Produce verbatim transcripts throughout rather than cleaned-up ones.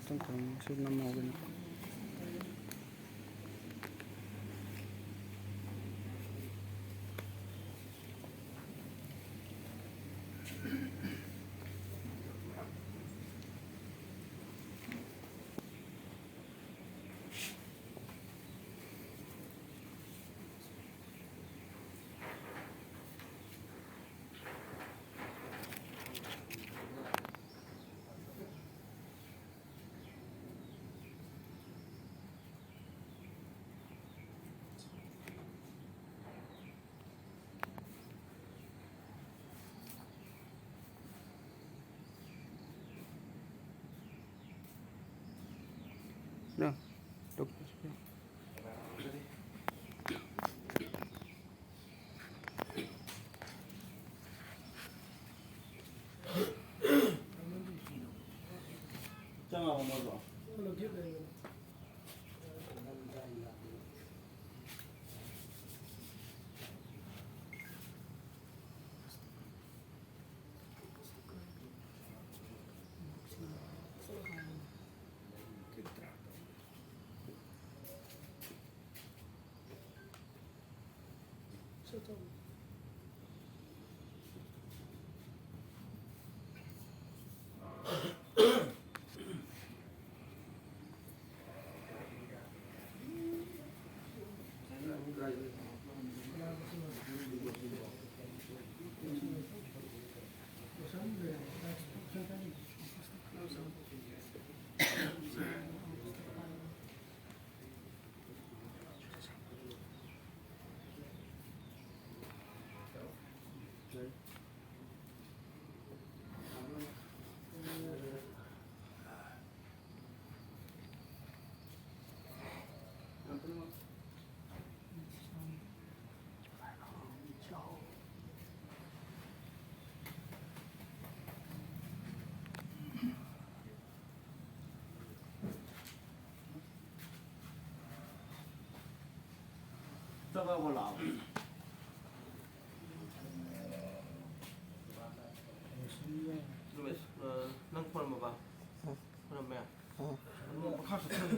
ꯈꯤꯇꯪ ꯊꯝꯃꯣ, ꯁꯤ ꯅꯝꯍꯧꯒꯦꯅꯦ꯫ ꯅꯪ ꯈꯣꯏꯔꯝꯃꯕ? ꯈꯣꯏꯔꯝꯃꯦ? ꯑꯗꯨ ꯃꯈꯥ ꯆꯠꯊꯔꯁꯤ꯫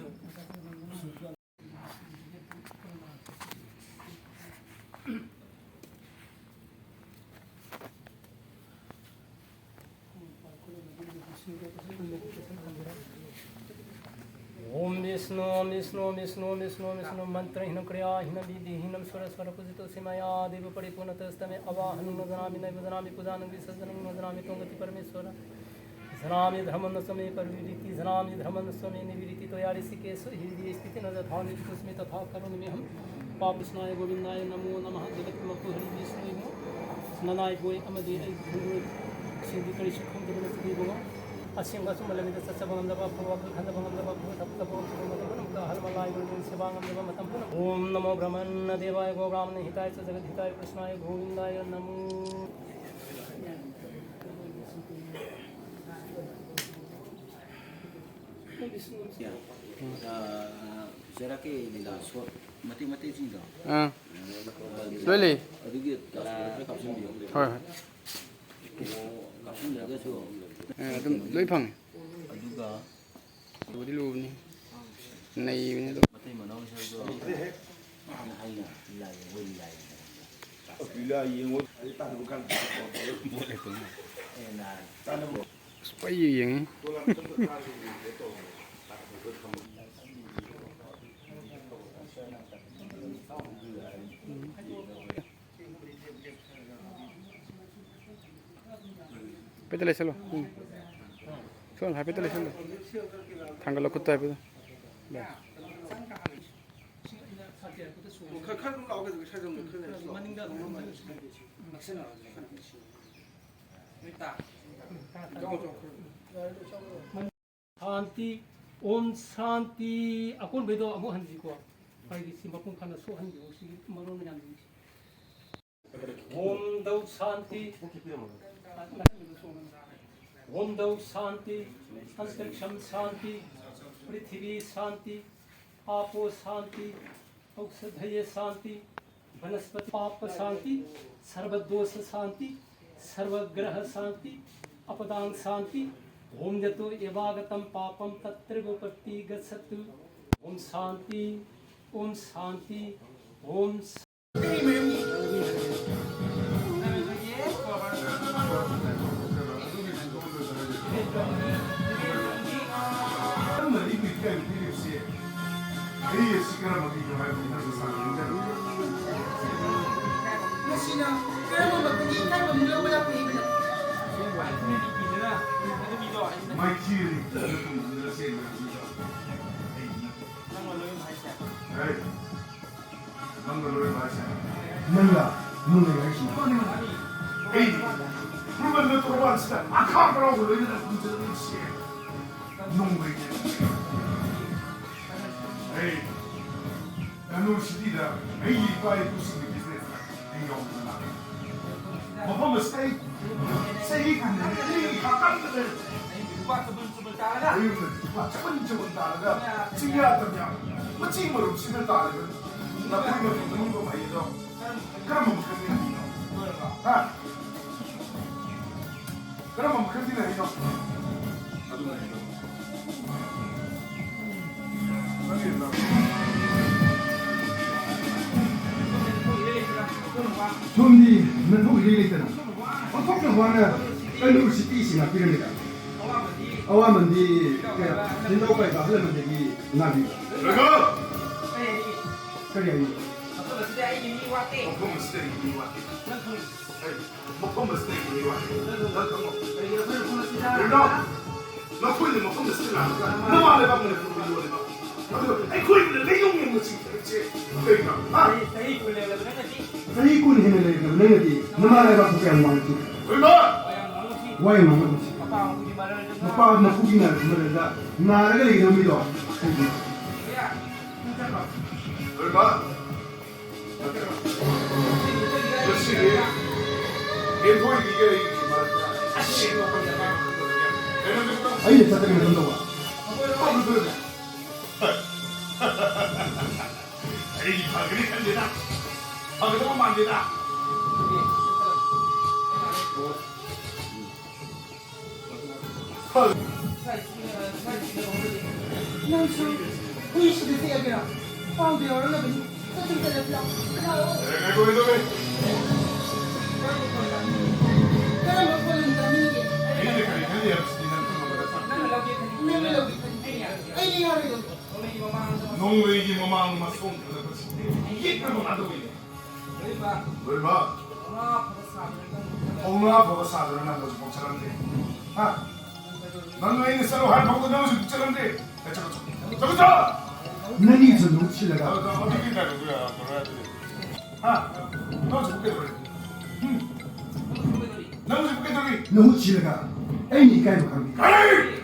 ॐ विष्णु, विष्णु, विष्णु, विष्णु, विष्णु, मन्त्रहीनं क्रियाहीनं विधिहीनं सुरस्वरपूजितोऽसि मया देव परिपूर्णतस्तमे आवाहनं न जानामि, नैव जानामि, पूजानं विसर्जनं न जानामि, त्वं गति परमेश्वर। जानामि धर्मं न स्वमे परिवीरिति, जानामि धर्मं न स्वमे निवीरिति, त्वया ऋषिकेश हृदये स्थितेन यथा निष्कुस्मि तथा करोमि अहं। पापकृष्णाय गोविन्दाय नमो नमः। ꯖꯒꯠꯀꯤ ꯃꯄꯨ ꯍꯔꯤ ꯕꯤꯁꯅꯨ ꯏꯕꯨꯡꯉꯣ, ꯅꯅꯥꯏꯕꯣꯏ ꯑꯃꯗꯤ ꯑꯩꯒꯤ ꯈꯨꯡꯒꯪꯁꯤꯡꯗꯤ ꯀꯔꯤꯁꯨ ꯈꯪꯗꯕ ꯅꯠꯆꯗꯦ ꯏꯕꯨꯡꯉꯣ꯫ ꯑꯁꯦꯡꯕ ꯑꯆꯨꯝꯕ ꯂꯝꯕꯤꯗ ꯆꯠꯆꯕ ꯉꯝꯗꯕ, ꯑꯐꯕ ꯋꯥꯈꯜ ꯈꯟꯖꯕ ꯉꯝꯗꯕ, ꯑꯐꯕ ꯊꯕꯛ ꯇꯧꯕ ꯉꯝꯗꯕ ꯃꯇꯝ ꯄꯨꯝꯅꯃꯛꯇ ꯑꯍꯜ ꯃꯂꯥꯏ ꯒꯨꯔꯨ ꯁꯦꯕꯥ ꯉꯝꯗꯕ ꯃꯇꯝ ꯄꯨꯝꯅꯃꯛ꯫ ॐ नमो ब्रह्मण्य देवाय गो ब्राह्मण हिताय च जगत हिताय कृष्णाय गोविंदाय नमो। ꯑꯥ, ꯖꯦꯔꯥꯀꯤ ꯂꯤꯂꯥ ꯁꯣ ꯃꯇꯦꯛ ꯃꯇꯦꯛꯁꯤꯡꯗꯣ꯫ ꯑꯥ꯫ ꯂꯣꯏ ꯂꯩ꯫ ꯑꯗꯨꯒꯤ ꯈꯔ ꯀꯥꯞꯁꯤꯟꯕꯤꯌꯣ꯫ ꯍꯣꯏ, ꯍꯣꯏ꯫ ꯀꯥꯞꯁꯤꯟꯗ꯭ꯔꯒꯁꯨ ꯑꯥ, ꯑꯗꯨꯝ ꯂꯣꯏ ꯐꯪꯉꯦ꯫ ꯑꯗꯨꯒ ꯂꯨꯗꯤ ꯂꯨꯕꯅꯤ꯫ ꯅꯩꯕꯅꯤ ꯑꯗꯨꯝ꯫ ꯃꯇꯩ ꯃꯅꯥꯎ ꯁꯔꯨꯛꯇꯣ ꯍꯥꯏꯅ ꯂꯤꯂꯥ ꯌꯦꯡꯉꯣ, ꯂꯤꯂꯥ ꯌꯦꯡꯉꯣ꯫ ꯂꯤꯂꯥ ꯌꯦꯡꯉꯣ꯫ ꯑꯁ, ꯄꯩ ꯌꯦꯡꯉꯤ꯫ ꯍꯥꯏꯐꯦꯠꯇ ꯂꯩꯁꯜꯂꯣ꯫ ꯎꯝ꯫ ꯁꯣꯝ ꯍꯥꯏꯐꯦꯠꯇ ꯂꯩꯁꯜꯂꯣ꯫ ꯊꯥꯡꯒꯠꯂꯣ ꯈꯨꯠꯇ ꯍꯥꯏꯐꯦꯠꯇ꯫ ꯕꯥꯏ꯫ ꯈꯔ, ꯈꯔ ꯑꯗꯨꯝ ꯂꯥꯛꯑꯣ, ꯀꯩꯗꯧꯒꯦ? ꯁ꯭ꯋꯥꯏꯗ ꯑꯃꯨꯛ ꯈꯔ ꯃꯅꯤꯡꯗ ꯑꯗꯨꯝ ꯅꯛꯁꯟꯅꯔꯒ ꯈꯔ ꯅꯛꯁꯟꯅꯔꯒ꯫ ꯁꯥꯟꯇꯤ꯫ ꯑꯣꯝ ꯁꯥꯟꯇꯤ꯫ ꯑꯀꯣꯟꯕꯩꯗꯣ ꯑꯃꯨꯛ ꯍꯟꯁꯤꯀꯣ꯫ ꯑꯩꯒꯤ ꯁꯤ ꯃꯄꯨꯡ ꯐꯥꯅ ꯁꯣꯛꯍꯟꯕꯤꯌꯨ꯫ ꯁꯤꯒꯤ ꯃꯔꯣꯟ ꯃꯌꯥꯝꯁꯤꯡꯁꯦ꯫ ॐ दौ शांति। ॐ दौ शांति। अंतरिक्षम शांति। पृथ्वी शांति। आपो शांति। औषधये शांति, वनस्पति पाप शांति, सर्वदोष शांति, सर्वग्रह शांति, अपदान शांति। ओम जतो एवागतम पापम तत्रैव प्रतिगच्छतु। ओम शांति, ओम शांति, ओम ꯃꯥꯏꯊꯤꯔꯅꯤ꯫ ꯅꯪꯅ ꯂꯣꯏꯔꯕ ꯍꯥꯏꯁꯦ? ꯅꯪꯂ? ꯅꯪꯅ ꯍꯥꯏꯁꯤꯅ? ꯑꯩ ꯈꯨꯔꯨꯝꯕ ꯇꯧꯔꯕ ꯀꯥꯟꯁꯤꯗ ꯑꯈꯥ ꯀꯔꯥꯎꯕ ꯂꯣꯏꯅꯅ ꯈꯨꯝꯖꯔꯛꯏꯁꯦ ꯅꯣꯡꯃꯩꯅꯦ꯫ ꯑꯩ ꯕꯦꯡꯒꯂꯣꯔ ꯁꯤꯇꯤꯗ ꯑꯩꯒꯤ ꯏꯄꯥ ꯏꯄꯨꯁꯤꯡꯒꯤ ꯕꯤꯖꯤꯅꯦꯁꯇ ꯑꯩ ꯌꯥꯎꯗꯅ ꯂꯥꯛꯑꯦ꯫ ꯃꯐꯝ ꯑꯁꯤꯗ ꯑꯩ ꯆꯍꯤ ꯀꯨꯟ ꯍꯦꯟꯅ ꯏꯔꯩ ꯏꯈꯥ ꯀꯟꯗꯅ ꯃꯌꯨꯝꯗ ꯂꯨꯄꯥ ꯆꯄꯟ ꯆꯄꯟ ꯇꯥꯜꯂꯒ ꯆꯤꯡꯌꯥ ꯇꯝꯌꯥ ꯃꯆꯤ ꯃꯔꯨꯞꯁꯤꯅ ꯇꯥꯜꯂꯤꯕ ꯂꯐꯣꯏ ꯃꯇꯨ ꯃꯅꯤꯡꯕ ꯃꯍꯩ ꯑꯗꯣ ꯀꯔꯝꯕ ꯃꯈꯜꯒꯤ ꯍꯩꯅꯣ? ꯍꯥ? ꯀꯔꯝꯕ ꯃꯈꯜꯒꯤ ꯍꯩꯅꯣ? ꯑꯗꯨ ꯍꯩꯅꯣ꯫ ꯁꯣꯝꯗꯤ ꯅꯊꯧ ꯏꯔꯩ ꯂꯩꯇꯅ ꯑꯣꯟꯊꯣꯛꯅ ꯋꯥꯅ ꯀꯩꯅꯣ ꯁꯤꯇꯤꯁꯤ ꯉꯥꯛꯄꯤꯔꯝꯃꯤꯗ꯫ ꯑꯋꯥꯃꯟꯗꯤ ꯀꯌꯥ ꯅꯤꯡꯊꯧ ꯄꯥꯏꯕ ꯑꯍꯜ ꯂꯃꯟꯗꯒꯤ ꯉꯥꯡꯕꯤꯕ꯫ ꯀꯔꯤ ꯍꯥꯏꯅꯤꯡꯕ? ꯃꯐꯝ ꯑꯁꯤꯗ ꯑꯩꯒꯤ ꯃꯤ ꯋꯥꯠꯇꯦ꯫ ꯃꯐꯝ ꯑꯁꯤꯗ ꯑꯩꯒꯤ ꯃꯤ ꯋꯥꯠꯇꯦ꯫ ꯅꯪ ꯈꯪ- ꯑꯩ ꯃꯐꯝ ꯑꯁꯤꯗ ꯑꯩꯒꯤ ꯃꯤ ꯋꯥꯠꯇꯦ꯫ ꯅꯪ ꯈꯪꯉꯣ꯫ ꯀꯔꯤꯒꯤꯅꯣ ꯑꯩꯈꯣꯏꯅ ꯃꯐꯝ ꯑꯁꯤꯗ ꯀꯔꯤꯅꯣ? ꯅꯈꯣꯏꯅ ꯃꯐꯝ ꯑꯁꯤꯗ ꯂꯥꯛꯂꯒ ꯅꯃꯥ ꯂꯩꯕꯥꯛ ꯃꯅꯤꯄꯨꯔꯕꯨ ꯌꯣꯜꯂꯤꯕ꯫ ꯑꯗꯨꯒ ꯑꯩꯈꯣꯏꯅ ꯂꯩꯅꯨꯡ ꯌꯦꯡꯕ ꯆꯤꯡꯊꯔꯤꯕꯁꯦ ꯀꯩꯒꯤꯅꯣ? ꯍꯥ? ꯆꯍꯤ ꯀꯨꯟ ꯂꯩꯔꯕ ꯅꯪꯅꯗꯤ꯫ ꯆꯍꯤ ꯀꯨꯟ ꯍꯦꯟꯅ ꯂꯩꯔꯕ ꯅꯪꯅꯗꯤ ꯅꯃꯥ ꯂꯩꯕꯥꯛꯄꯨ ꯀꯌꯥꯝ ꯋꯥꯡꯅ ꯆꯤꯡꯈ꯭ꯔꯦ? ꯀꯔꯤꯅꯣ? ꯋꯥ ꯌꯥꯝ ꯉꯥꯡꯅꯨ ꯁꯤ꯫ ꯋꯥ ꯌꯥꯝ ꯉꯥꯡꯅꯨ ꯁꯤ꯫ ꯃꯄꯥ ꯃꯈꯨꯒꯤ ꯃꯔꯜꯗ ꯃꯄꯥ ꯃꯈꯨꯒꯤ ꯃꯔꯜꯗ ꯅꯥꯔꯒ ꯂꯩꯒꯗꯕ ꯃꯤꯗꯣ ꯀꯩꯒꯤꯅꯣ? ꯀꯔꯤꯅꯣ? ꯉꯁꯤꯗꯤ ꯍꯦꯟꯊꯣꯏꯕꯤꯒ ꯑꯩꯒꯤ ꯃꯔꯛꯇ ꯑꯁꯦꯡꯕ ꯋꯥꯔꯤ ꯑꯃ ꯈꯪꯗꯕꯅꯦ꯫ ꯀꯩꯅꯣ? ꯑꯩꯅ ꯆꯠꯇꯅ ꯀꯩꯅꯣ ꯇꯧꯕ? ꯇꯧꯗꯣꯏꯅꯦ꯫ ꯑꯩꯗꯤ ꯐꯒꯅꯤ ꯈꯟꯗꯦꯗ꯫ ꯐꯒꯗꯕ ꯃꯥꯟꯗꯦꯗ꯫ ꯅꯪꯁꯨ ꯍꯨꯏꯁꯤꯗ ꯆꯤꯛꯑꯒꯦꯔꯣ? ꯄꯥꯎꯗ ꯌꯥꯎꯔꯛꯂꯕꯅꯤ꯫ ꯆꯠꯇꯨꯝ ꯆꯠꯂꯁꯤ ꯂꯥꯛꯑꯣ꯫ ꯂꯥꯛꯑꯣ꯫ ꯑꯦ, ꯉꯥꯏꯈꯣ, ꯉꯥꯏꯈꯣ, ꯉꯥꯏꯈꯣ꯫ ꯀꯔꯝꯕ ꯈꯣꯜ ꯆꯥꯅꯤꯡꯒꯦ? ꯑꯩꯅ ꯀꯔꯤ ꯈꯜꯂꯤ ꯍꯥꯏꯕꯁꯤꯗꯤ ꯅꯪ ꯈꯪꯉꯕ ꯅꯠꯇ꯭ꯔꯥ? ꯅꯪꯅ ꯂꯧꯒꯦ ꯈꯜꯂꯤ꯫ ꯅꯪꯅ ꯂꯧꯒꯦ ꯈꯜꯂꯤ꯫ ꯑꯩꯅ ꯌꯥꯔꯣꯏꯗꯧꯕ꯫ ꯅꯣꯡꯂꯩꯒꯤ ꯃꯃꯥꯡ ꯃꯁꯣꯡ ꯊꯣꯛꯂꯛꯄꯁꯤꯡꯗꯤ ꯌꯦꯛꯅꯕ ꯉꯥꯛꯇ ꯑꯣꯏꯅꯦ꯫ ꯂꯣꯏꯃꯛ꯫ ꯂꯣꯏꯃꯛ꯫ ꯊꯧꯅꯥ ꯐꯕ ꯁꯥꯗꯨꯅ ꯅꯪ ꯍꯧꯖꯤꯛꯐꯥꯎ ꯆꯠꯂꯝꯗꯦ꯫ ꯍꯥ? ꯅꯪꯅ ꯑꯩꯅ ꯆꯠꯂꯣ ꯍꯥꯏꯕ ꯐꯥꯎꯕꯗ ꯅꯪ ꯍꯧꯖꯤꯛ ꯆꯠꯂꯝꯗꯦ꯫ ꯑꯦ, ꯆꯠꯂꯣ, ꯆꯠꯂꯣ꯫ ꯆꯠꯂꯣ, ꯆꯠꯂꯣ꯫ ꯅꯪꯒꯤ ꯏꯆꯟ ꯅꯨꯡꯁꯤꯜꯂꯒ꯫ ꯆꯠꯂꯣ, ꯆꯠꯂꯣ꯫ ꯑꯗꯨꯒꯤ dialogue ꯗꯨ ꯌꯥꯔꯣꯏ, ꯌꯥꯔꯣꯏ, ꯌꯥꯔꯣꯏ꯫ ꯍꯥ? ꯅꯪ ꯍꯧꯖꯤꯛ ꯀꯩꯗꯧꯔꯤ? ꯎꯝ? ꯅꯪ ꯍꯧꯖꯤꯛ ꯀꯩꯗꯧꯔꯤ? ꯅꯍꯨꯠ ꯁꯤꯜꯂꯒ ꯑꯩꯅ ꯏꯀꯥꯏꯕ ꯈꯪꯕꯤ꯫ ꯀꯔꯤ?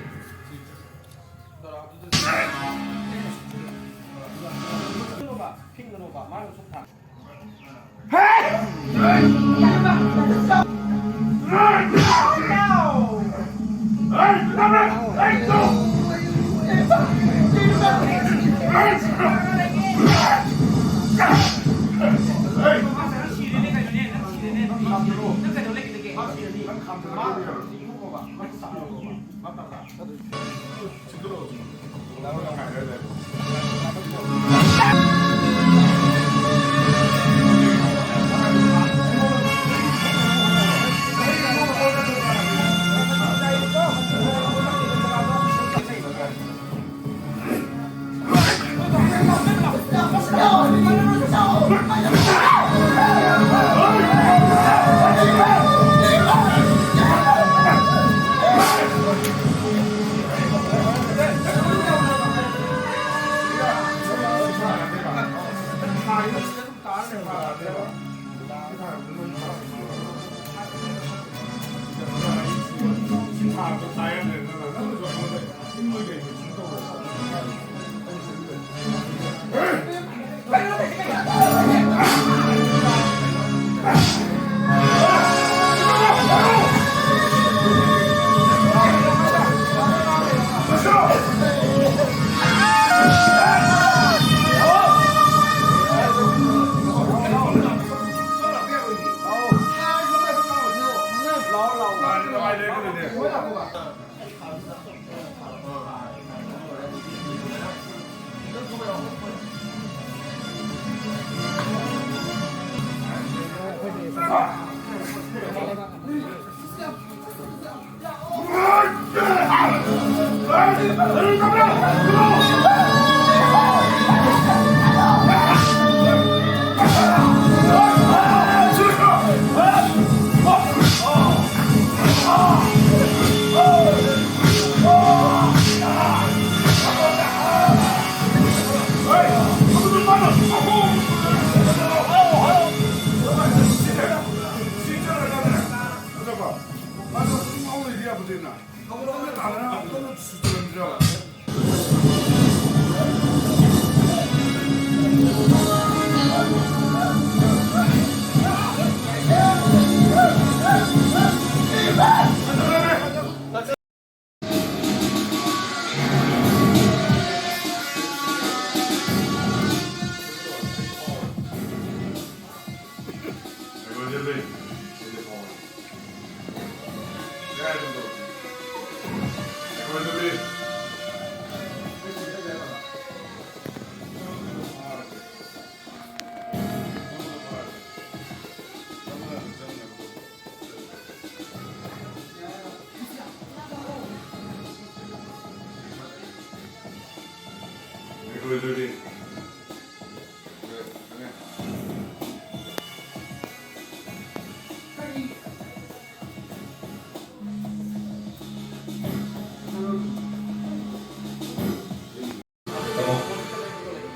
ꯇꯥꯃꯣ,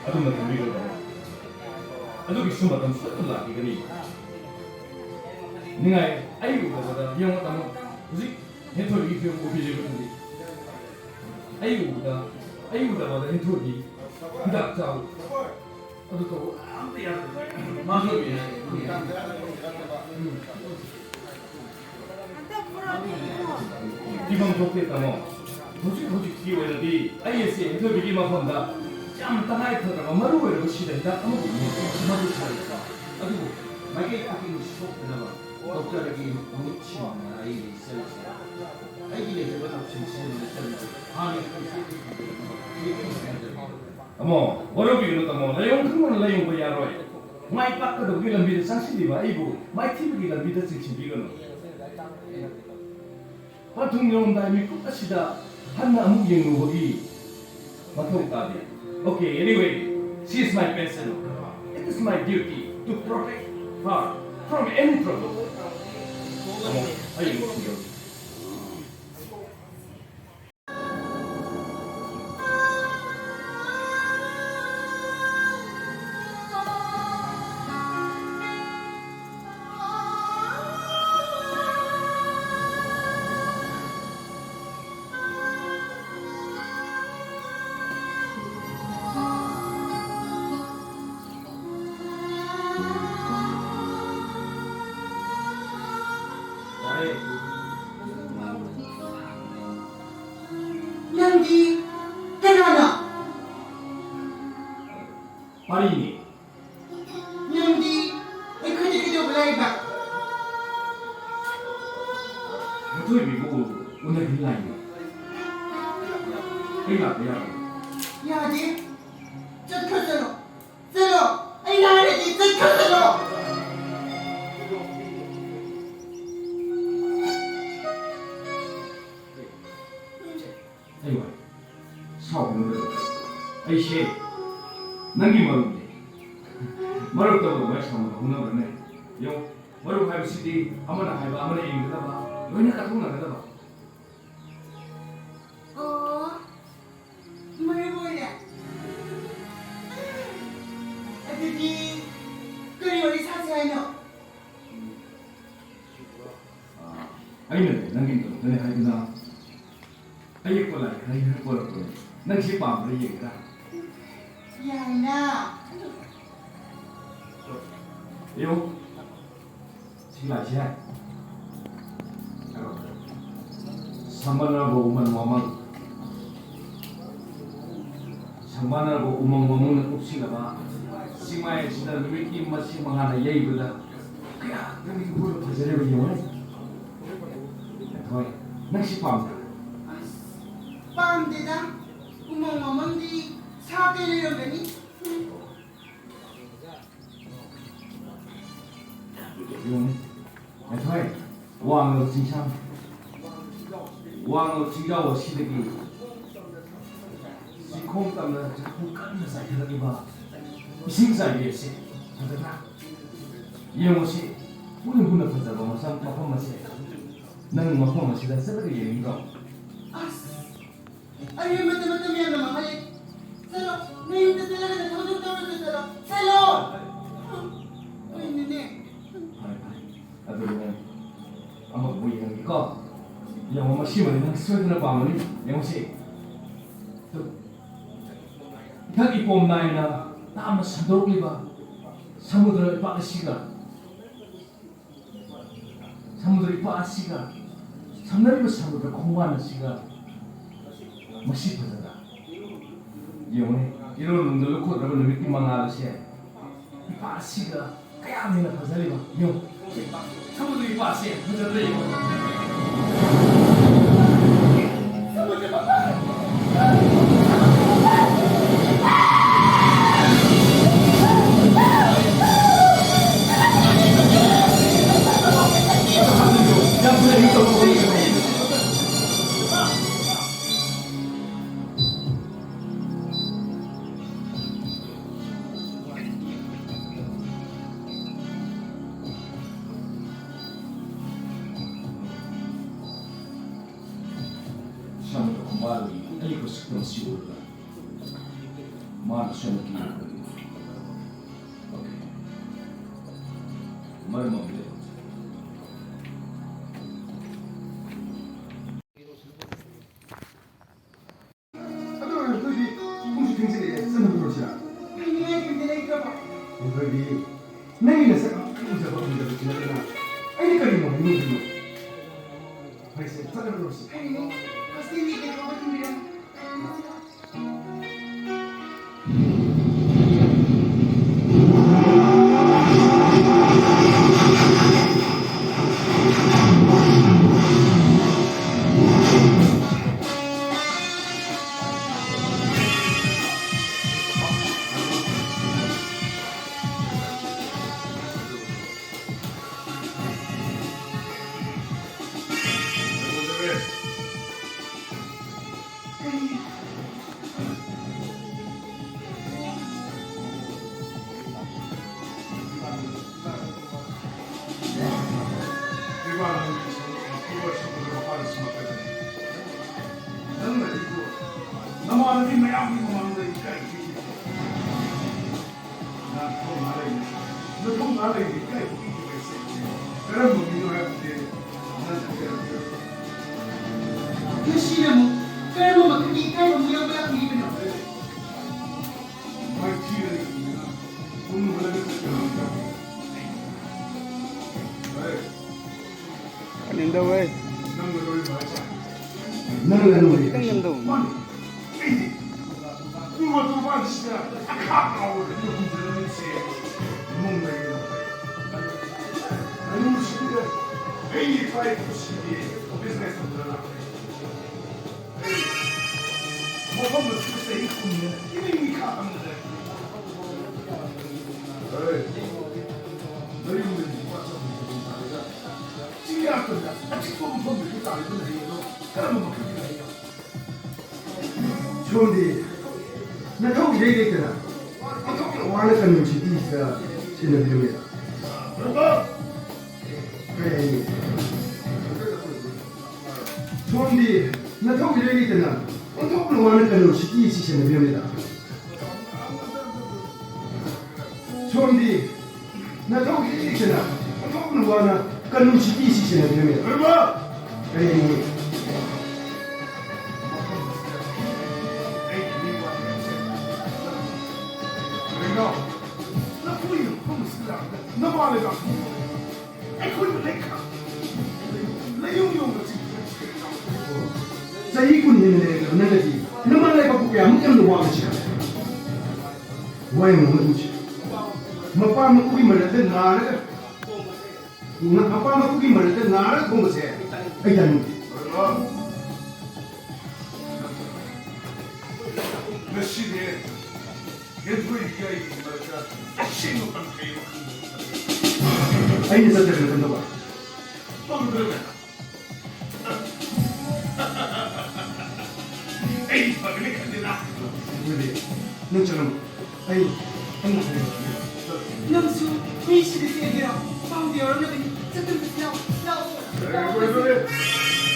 ꯑꯗꯨꯝꯅ ꯈꯟꯕꯤꯒꯅꯨ, ꯇꯥꯃꯣ꯫ ꯑꯗꯨꯒꯤꯁꯨ ꯃꯇꯝ ꯁꯣꯏꯗꯅ ꯂꯥꯛꯈꯤꯒꯅꯤ꯫ ꯅꯤꯡꯉꯥꯏ, ꯑꯩ ꯎꯕꯗ ꯌꯦꯡꯉꯣ, ꯇꯥꯃꯣ꯫ ꯍꯧꯖꯤꯛ ꯍꯦꯟꯊꯣꯏꯒꯤ ꯐꯤꯕꯝ ꯎꯕꯤꯔꯤꯕ ꯅꯪꯗꯤ꯫ ꯑꯩ ꯎꯕꯗ, ꯑꯩ ꯎꯗꯕꯗ ꯍꯦꯟꯊꯣꯏꯒꯤ ꯍꯤꯗꯥꯛ ꯆꯥꯎ꯫ ꯑꯗꯨ ꯇꯧ ꯑꯝꯇ ꯌꯥꯗꯕ꯫ ꯃꯥꯁꯨ ꯎꯝ꯫ ꯐꯤꯕꯝ ꯊꯣꯛꯇꯦ, ꯇꯥꯃꯣ꯫ ꯍꯧꯖꯤꯛ ꯍꯧꯖꯤꯛꯀꯤ ꯑꯣꯏꯅꯗꯤ ꯑꯩ ꯑꯁꯤ ꯍꯦꯟꯊꯣꯏꯕꯤꯒꯤ ꯃꯐꯝꯗ ꯌꯥꯝ ꯇꯉꯥꯏ ꯐꯗ꯭ꯔꯕ ꯃꯔꯨ ꯑꯣꯏꯔꯕ ꯁꯤꯗ ꯍꯤꯗꯥꯛ ꯑꯃꯈꯛ ꯃꯗꯨ ꯊꯥꯔꯛꯄ꯫ ꯑꯗꯨꯕꯨ ꯃꯥꯏꯀꯩ ꯈꯨꯗꯤꯡꯒꯤ ꯁꯣꯛꯇꯅꯕ ꯗꯣꯛꯇꯔꯒꯤ ꯃꯍꯨꯠ ꯁꯤꯟꯗꯨꯅ ꯑꯩꯒꯤ ꯏꯆꯜꯁꯦ, ꯑꯩꯒꯤ ꯂꯩꯖꯕ ꯂꯧꯁꯤꯡꯁꯦ ꯂꯣꯏꯅ ꯆꯠꯅꯕ ꯍꯥꯟꯅ ꯈꯪꯁꯦ ꯊꯝꯖꯔꯝꯕ ꯃꯤꯑꯣꯏ ꯑꯃ ꯑꯣꯏꯖꯕꯅꯤ꯫ ꯇꯥꯃꯣ, ꯋꯥꯔꯧꯕꯤꯒꯅꯨ ꯇꯥꯃꯣ, ꯂꯥꯏꯑꯣꯡ ꯈꯪꯗꯅ ꯂꯥꯏꯌꯦꯡꯕ ꯌꯥꯔꯣꯏ꯫ ꯃꯥꯏ ꯄꯥꯛꯀꯗꯕꯒꯤ ꯂꯝꯕꯤꯗ ꯆꯪꯁꯤꯜꯂꯤꯕ ꯑꯩꯕꯨ ꯃꯥꯏꯊꯤꯕꯒꯤ ꯂꯝꯕꯤꯗ ꯆꯤꯡꯁꯤꯟꯕꯤꯒꯅꯨ꯫ ꯄꯟꯊꯨꯡ ꯌꯧꯔꯝꯗꯥꯏ ꯃꯤꯀꯨꯞ ꯑꯁꯤꯗ ꯍꯟꯅ ꯑꯃꯨꯛ ꯌꯦꯡꯂꯨꯕꯒꯤ ꯃꯊꯧ ꯇꯥꯗꯦ꯫ Okay, anyway, she is my patient. It is my duty to protect her from any trouble. ꯇꯥꯃꯣ, ꯑꯩ ꯑꯃꯨꯛ ꯊꯤꯟꯖꯔꯛꯀꯦ꯫ ꯅꯪꯗꯤ ꯀꯅꯥꯅꯣ? ꯄꯥꯔꯤꯅꯦ꯫ ꯅꯪꯗꯤ ꯑꯩꯈꯣꯏꯗ ꯀꯩꯗꯧꯕ ꯂꯥꯛꯏꯕ? ꯃꯊꯣꯏꯕꯤꯕꯨ ꯎꯅꯕ ꯂꯥꯛꯏꯅꯦ꯫ ꯑꯩ ꯂꯥꯛꯄ ꯌꯥꯕ꯭ꯔꯣ? ꯌꯥꯗꯦ꯫ ꯆꯠꯈ꯭ꯔꯣ, ꯆꯠꯂꯣ꯫ ꯆꯠꯂꯣ꯫ ꯑꯩꯅ ꯍꯥꯏꯔꯗꯤ ꯆꯠꯈ꯭ꯔꯣ, ꯆꯠꯂꯣ꯫ ꯑꯩ ꯋꯥꯏ꯫ ꯁꯥꯎꯒꯅꯨ꯫ ꯑꯩꯁꯦ ꯅꯪꯒꯤ ꯃꯔꯨꯞꯅꯦ꯫ ꯃꯔꯨꯞꯇꯕꯨ ꯑꯗꯨꯃꯥꯏꯅ ꯁꯥꯎꯅꯕ ꯍꯧꯅꯕ꯭ꯔꯅꯦ? ꯌꯦꯡꯉꯨ, ꯃꯔꯨꯞ ꯍꯥꯏꯕꯁꯤꯗꯤ ꯑꯃꯅ ꯍꯥꯏꯕ ꯑꯃꯅ ꯏꯟꯒꯗꯕ, ꯂꯣꯏꯅ ꯀꯠꯊꯣꯛꯅꯒꯗꯕ꯫ ꯑꯣ, ꯃꯔꯨꯞ ꯑꯣꯏꯔꯦ꯫ ꯑꯗꯨꯗꯤ ꯀꯔꯤ ꯋꯥꯔꯤ ꯁꯥꯁꯤ ꯍꯥꯏꯅꯣ? ꯑꯥ, ꯑꯩꯅꯅꯦ ꯅꯪꯒꯤ ꯃꯔꯨꯞꯇꯅꯦ ꯍꯥꯏꯗꯨꯅ ꯑꯌꯦꯛꯄ ꯂꯥꯏ ꯈꯔ ꯌꯦꯛꯄ ꯄꯣꯔꯛꯄꯅꯦ꯫ ꯅꯪ ꯁꯤ ꯄꯥꯝꯕ꯭ꯔꯥ ꯌꯦꯡꯒꯦꯔꯥ? ꯌꯥꯏꯅ꯫ ꯌꯦꯡꯉꯨ꯫ ꯁꯤ ꯂꯥꯏꯁꯦ꯫ ꯁꯝꯕꯜꯅꯕ ꯎꯃꯪ ꯋꯥꯃꯪ꯫ ꯁꯝꯕꯜꯅꯕ ꯎꯃꯪ ꯋꯥꯃꯪꯅ ꯀꯨꯞꯁꯤꯜꯂꯕ ꯆꯤꯡꯃꯥꯏ ꯑꯁꯤꯗ ꯅꯨꯃꯤꯠꯀꯤ ꯃꯁꯤ ꯃꯉꯥꯜꯅ ꯌꯩꯕꯗ ꯀꯌꯥ ꯀꯔꯤ ꯎꯕꯗ ꯐꯖꯔꯦꯕ ꯌꯦꯡꯉꯨꯅꯦ꯫ ꯍꯣꯏ, ꯅꯪ ꯁꯤ ꯄꯥꯝꯗ꯭ꯔꯣ? ꯑꯁ, ꯄꯥꯝꯗꯦꯗ꯫ ꯎꯃꯪ ꯋꯥꯃꯪꯗꯤ ꯁꯥ ꯀꯩ ꯂꯩꯔꯝꯒꯅꯤ? ꯌꯦꯡꯉꯨꯅꯦ, ꯉꯁꯥꯏ ꯋꯥꯡꯂꯕ ꯆꯤꯡꯁꯥꯡ, ꯋꯥꯡꯂꯕ ꯆꯤꯡꯖꯥꯎ ꯑꯁꯤꯗꯒꯤ ꯆꯤꯡꯈꯣꯡ ꯇꯝꯅ ꯆꯤꯡꯈꯣꯡ ꯀꯟꯅ ꯆꯥꯏꯈꯠꯂꯛꯂꯤꯕ ꯏꯁꯤꯡ ꯆꯥꯏꯕꯤ ꯑꯁꯤ ꯐꯖꯅ ꯌꯦꯡꯉꯨꯁꯤ꯫ ꯍꯨꯅ ꯍꯨꯅ ꯐꯖꯕ ꯃꯁꯝ-, ꯃꯐꯝ ꯑꯁꯦ꯫ ꯅꯪ ꯃꯐꯝ ꯑꯁꯤꯗ ꯆꯠꯂꯒ ꯌꯦꯡꯅꯤꯡꯗ꯭ꯔꯣ? ꯑꯁ, ꯑꯔꯦꯝꯕꯗ ꯃꯇꯝ ꯌꯥꯝꯅ ꯃꯥꯡꯍꯜꯂꯦ꯫ ꯆꯠꯂꯣ, ꯅꯌꯨꯝꯗ ꯆꯠꯂꯒ ꯅꯊꯧꯗꯣ ꯇꯧꯔꯨꯆꯣ, ꯆꯠꯂꯣ꯫ ꯆꯠꯂꯣ! ꯀꯩꯅꯣꯅꯦ? ꯐꯔꯦ, ꯐꯔꯦ꯫ ꯑꯗꯨꯗꯤ ꯅꯪ ꯑꯃꯨꯛ ꯌꯦꯡꯉꯒꯦꯀꯣ꯫ ꯌꯦꯡꯉꯣ, ꯃꯁꯤꯃꯗꯤ ꯅꯪ ꯁꯣꯏꯗꯅ ꯄꯥꯝꯒꯅꯤ꯫ ꯌꯦꯡꯉꯨꯁꯤ꯫ ꯇꯨ꯫ ꯏꯊꯛ ꯏꯄꯣꯝ ꯅꯥꯏꯅ ꯇꯥꯞꯅ ꯁꯟꯗꯣꯛꯂꯤꯕ ꯁꯃꯨꯗ꯭ꯔ ꯏꯄꯥꯛ ꯑꯁꯤꯒ ꯁꯃꯨꯗ꯭ꯔ ꯏꯄꯥꯛ ꯑꯁꯤꯒ, ꯁꯝꯅꯔꯤꯕ ꯁꯃꯨꯗ꯭ꯔ ꯈꯣꯡꯕꯥꯟ ꯑꯁꯤꯒ, ꯃꯁꯤ ꯐꯖꯗ꯭ꯔꯥ? ꯌꯦꯡꯉꯨꯅꯦ, ꯏꯔꯣꯟ ꯅꯨꯡꯗ ꯂꯧꯈꯠꯅꯕ ꯅꯨꯃꯤꯠꯀꯤ ꯃꯉꯥꯜ ꯑꯁꯦ ꯏꯄꯥꯛ ꯑꯁꯤꯒ ꯀꯌꯥꯝ ꯍꯦꯟꯅ ꯐꯖꯔꯤꯕ? ꯌꯦꯡꯉꯨ, ꯁꯃꯨꯗ꯭ꯔ ꯏꯄꯥꯛ ꯑꯁꯦ ꯐꯖꯗ꯭ꯔꯥ ꯌꯦꯡꯉꯨ꯫ ꯁꯃꯨꯗ꯭ꯔ ꯈꯣꯡꯕꯥꯜꯒꯤ ꯑꯂꯤꯄ ꯁꯛꯇꯝ ꯑꯁꯤ ꯎꯔꯒ ꯃꯥꯅ ꯁꯣꯝꯗ ꯀꯤꯔꯛꯄꯒꯤ ꯑꯣꯀꯦ꯫ ꯃꯔꯝ ꯑꯃ ꯂꯩ꯫ ꯑꯗꯨ ꯑꯣꯏꯔꯁꯨ ꯑꯩꯈꯣꯏꯗꯤ ꯄꯨꯡꯁꯨ ꯊꯦꯡꯖꯤꯜꯂꯛꯑꯦ, ꯆꯠꯅꯕ ꯇꯧꯔꯁꯤꯔꯥ? ꯍꯥꯏꯅꯤꯡꯉꯥꯏ ꯀꯩꯝꯇ ꯂꯩꯇ꯭ꯔꯕꯣ? ꯃꯊꯣꯏꯕꯤ, ꯅꯪꯒꯤ ꯅꯁꯛ ꯑꯃꯨꯛꯇꯪ ꯎꯖꯕ ꯐꯪꯖꯕꯁꯤ ꯅꯠꯇꯅ ꯑꯩꯅ ꯀꯔꯤꯅꯣ ꯍꯥꯏꯅꯤꯡꯗꯣꯏꯅꯣ? ꯐꯔꯦꯁꯦ, ꯆꯠꯅꯕ ꯇꯧꯔꯁꯤ꯫ ꯍꯥꯏꯅꯤꯡꯉꯤ꯫ ꯍꯣꯁꯇꯦꯜꯒꯤ ꯀꯩꯅꯣ ꯑꯃ ꯊꯤꯟꯕꯤꯔꯝꯃꯨ꯫ ꯃꯌꯥꯝꯒꯤ ꯃꯃꯥꯡꯗ ꯏꯀꯥꯏ ꯄꯤꯔꯤꯕ꯫ ꯅꯊꯧꯅꯥ ꯂꯩꯅ, ꯅꯊꯧꯅꯥ ꯂꯩꯅ ꯏꯀꯥꯏ ꯄꯤꯔꯤꯕ ꯑꯩꯁꯦ ꯀꯔꯝꯕ ꯃꯤꯅꯣ ꯍꯥꯏꯕꯁꯦ ꯅꯪ ꯈꯪꯖꯔꯝꯒꯅꯤ꯫ ꯉꯁꯤꯅ ꯑꯃꯨꯛ ꯀꯔꯝꯕ ꯃꯈꯜꯒꯤ ꯏꯀꯥꯏꯕ ꯑꯃꯨꯛ ꯌꯥꯎꯕ ꯂꯥꯛꯄꯤꯔꯤꯕꯅꯣ? ꯃꯥꯏꯊꯤꯔꯒ ꯂꯩꯕꯅꯤꯅ ꯄꯨꯡ ꯍꯜꯂꯒ ꯆꯠꯄ ꯉꯝꯗ꯭ꯔꯕ? ꯍꯦ꯫ ꯀꯟꯅꯤꯡꯗꯧꯋꯦ꯫ ꯅꯪꯅ ꯂꯣꯏꯕ ꯍꯥꯏꯁꯦ? ꯅꯪꯅ ꯂꯣꯏꯕ ꯈꯤꯇꯪ ꯍꯥꯏꯁꯦ? ꯀꯟꯗꯧ꯫ ꯃꯥꯅꯤ꯫ ꯑꯩꯗꯤ ꯎ ꯃꯇꯨ ꯄꯥꯟꯁꯤꯗ ꯑꯈꯥ ꯑꯋꯥ ꯍꯨꯝꯖꯤꯜꯂꯝꯃꯤꯁꯦ ꯏꯃꯨꯡ ꯂꯩꯔꯦ꯫ ꯑꯅꯨꯁꯤꯗ ꯑꯩꯒꯤ ꯏꯄꯥ ꯏꯄꯨꯁꯤꯡꯒꯤ ꯕꯤꯖꯤꯅꯦꯁ ꯇꯧꯗꯅ ꯂꯥꯛꯄꯅꯤ꯫ ꯃꯐꯝ ꯑꯁꯤꯗ ꯆꯍꯤ ꯀꯨꯟ ꯍꯦꯟꯅ ꯏꯃꯩ ꯃꯩ ꯈꯥꯛꯑꯝꯗꯅ꯫ ꯍꯣꯏ꯫ ꯅꯌꯨꯝꯗꯒꯤ ꯂꯨꯄꯥ ꯆꯍꯨꯝ ꯆꯍꯨꯝ ꯇꯥꯔꯒ ꯆꯤꯡꯌꯥ ꯇꯝꯌꯥ ꯑꯆꯤꯛꯄ ꯃꯐꯝꯗꯒꯤ ꯇꯥꯔꯤꯕ ꯂꯩ ꯑꯗꯣ ꯀꯔꯝꯕ ꯃꯈꯜꯒꯤ ꯂꯩꯅꯣ? ꯁꯣꯝꯗꯤ ꯅꯊꯧ ꯏꯔꯩ ꯂꯩꯇꯅ ꯑꯣꯟꯊꯣꯛꯅ ꯋꯥꯅ ꯀꯟꯕ ꯁꯤꯇꯤꯁꯤꯗ ꯁꯦꯟꯅꯕꯤꯔꯝꯃꯦ꯫ ꯀꯔꯤ ꯍꯥꯏꯅꯤ? ꯁꯣꯝꯗꯤ ꯅꯊꯧ ꯏꯔꯩ ꯂꯩꯇꯅ ꯑꯣꯟꯊꯣꯛꯅ ꯋꯥꯅ ꯀꯟꯕ ꯁꯤꯇꯤꯁꯤ ꯁꯦꯟꯅꯕꯤꯔꯝꯃꯦꯗ꯫ ꯁꯣꯝꯗꯤ ꯅꯊꯧ ꯏꯔꯩ ꯂꯩꯇꯅ ꯑꯣꯟꯊꯣꯛꯅ ꯋꯥꯅ ꯀꯟꯕ ꯁꯤꯇꯤꯁꯤ ꯁꯦꯟꯅꯕꯤꯔꯝꯃꯦꯗ꯫ ꯀꯔꯤ ꯍꯥꯏꯅꯤ? ꯀꯩꯅꯣ? ꯅꯈꯣꯏꯅ ꯃꯐꯝ ꯑꯁꯤꯗ ꯂꯥꯛꯂꯒ ꯅꯃꯥ ꯂꯩꯕꯥꯛ ꯑꯩꯈꯣꯏꯕꯨ ꯂꯩꯈꯥ ꯂꯩꯌꯨꯡ ꯌꯣꯡꯅ ꯆꯤꯡꯊꯣꯛꯈ꯭ꯔꯦ꯫ ꯆꯍꯤ ꯀꯨꯟ ꯍꯦꯟꯅ ꯂꯩꯔꯛꯂꯕ ꯅꯪꯅꯗꯤ ꯅꯃꯥ ꯂꯩꯕꯥꯛꯄꯨ ꯀꯌꯥꯃꯨꯛ ꯌꯥꯝꯅ ꯋꯥꯕꯁꯤ ꯈꯪꯕ꯭ꯔꯥ? ꯋꯥꯌꯦꯜ ꯃꯍꯨꯠ ꯑꯃꯁꯤ ꯃꯄꯥ ꯃꯄꯨꯒꯤ ꯃꯔꯛꯇ ꯅꯥꯔꯒ ꯃꯄꯥ ꯃꯄꯨꯒꯤ ꯃꯔꯛꯇ ꯅꯥꯔꯒ ꯊꯣꯡꯕꯁꯦ ꯑꯩ ꯆꯥꯅꯤꯡꯗꯦ꯫ ꯉꯁꯤꯗꯤ ꯍꯦꯟꯊꯣꯏꯒꯤ ꯑꯩꯒꯤ ꯃꯔꯛꯇ ꯑꯁꯦꯡꯕ ꯄꯟꯈꯩ ꯑꯃ ꯈꯪꯗꯕ꯫ ꯑꯩꯅ ꯆꯠꯇ꯭ꯔꯒꯅ ꯀꯝꯗꯧꯕ? ꯄꯪꯗ꯭ꯔꯒ꯫ ꯑꯩ ꯐꯒꯅꯤ ꯈꯟꯗꯦꯅ꯫ ꯑꯗꯨꯗꯤ ꯅꯪ ꯆꯠꯂꯝꯃꯣ꯫ ꯑꯩ, ꯑꯩ ꯉꯥꯏꯔꯝꯒꯦ꯫ ꯅꯪꯁꯨ ꯃꯤꯁꯤꯗ ꯆꯦꯟꯒꯦꯔꯣ? ꯄꯥꯎꯗꯤ ꯌꯧꯔꯝꯂꯕꯅꯤ꯫ ꯆꯠꯇꯨꯅ ꯂꯥꯛꯑꯣ, ꯂꯥꯛꯑꯣ꯫ ꯂꯥꯛꯑꯣ꯫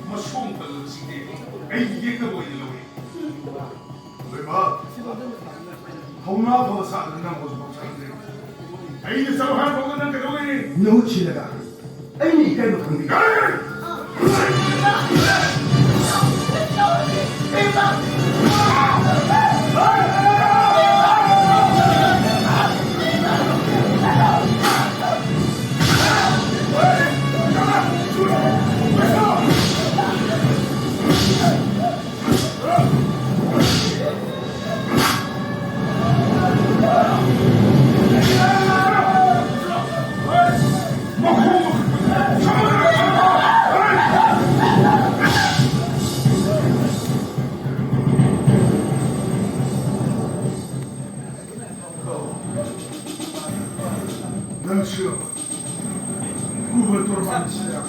ꯃꯁꯣꯡ ꯄꯜꯂꯕꯁꯤꯡꯗꯤ ꯑꯩꯒꯤ ꯌꯦꯛꯅꯕ ꯑꯣꯏꯅ ꯂꯧꯏ꯫ ꯂꯣꯏꯕ, ꯊꯧꯅꯥ ꯐꯕ ꯁꯥꯗꯅ ꯅꯪ ꯍꯧꯖꯤꯛꯐꯥꯎ ꯆꯪꯗ꯭ꯔꯤ꯫ ꯑꯩꯅ ꯆꯠꯂꯣ ꯍꯥꯏꯕ ꯐꯥꯎꯗ ꯅꯪ ꯀꯩꯗꯧ ꯂꯩꯔꯤ? ꯅꯍꯨꯠ ꯁꯤꯜꯂꯒ ꯑꯩꯅ ꯏꯀꯥꯏꯕ ꯈꯪꯕꯤꯌꯨ꯫ ꯅꯪꯁꯨ ꯒꯨꯕꯔꯅꯇꯣꯔ ꯃꯥꯟꯁꯤꯗ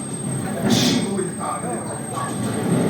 ꯑꯁꯤꯕ ꯑꯣꯏꯅ ꯇꯥꯔꯒꯗꯤ꯫